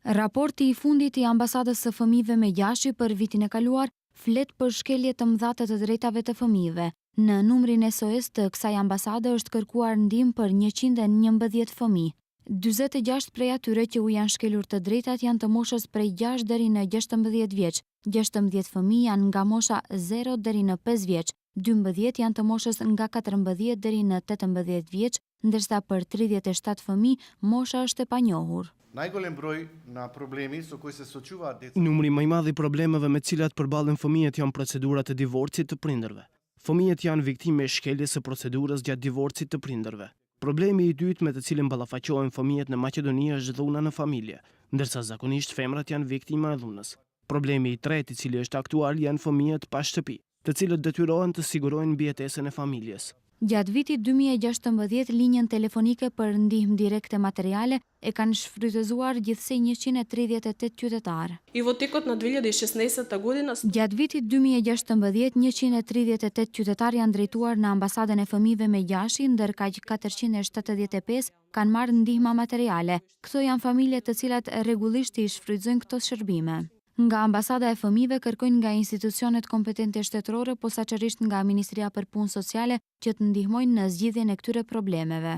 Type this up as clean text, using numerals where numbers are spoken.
Raporti i fundit i Ambasadës së Fëmijëve Megjashi për vitin e kaluar flet për shkelje të mëdha të të drejtave të fëmijëve. Në numrin SOS të kësaj ambasade është kërkuar ndihmë për 111 fëmijë. 46 prej atyre që u janë shkelur të drejtat janë të moshës prej 6 deri në 16 vjeç, 16 fëmijë janë nga mosha 0 deri në 5 vjeç, 12 janë të moshës nga 14 deri në 18 vjeç, ndërsa për 37 fëmijë mosha është e panjohur. Најголем број на проблеми со кои се соочуваат децата Numri më i madh i problemeve me të cilat përballen fëmijët janë procedurat e divorcit të prindërve. Fëmijët janë viktime e shkeljes së procedurës gjatë divorcit të prindërve. Problemi i dytë me të cilin ballafaqohen fëmijët në Maqedoni është dhuna në familje, ndërsa zakonisht femrat janë viktima e dhunës. Problemi i tretë i cili është aktual janë fëmijët pa shtëpi, të cilët detyrohen të sigurojnë mbijetesën e familjes. Gjatë vitit 2016, linjën telefonike për ndihmë direkte materiale e kanë shfrytëzuar gjithsej 138 qytetarë. И во текот на 2016 година Gjatë vitit 2016, 138 qytetarë janë drejtuar në ambasadën e fëmijëve Megjashi, ndërkaq 475 kanë marrë ndihma materiale. Këto janë familje të cilat rregullisht i shfrytëzojnë këto shërbime. Nga ambasada e fëmijëve kërkojnë nga institucionet kompetente shtetërore, posaçërisht nga Ministria për Punë Sociale, që të ndihmojnë në zgjidhjen e këtyre problemeve.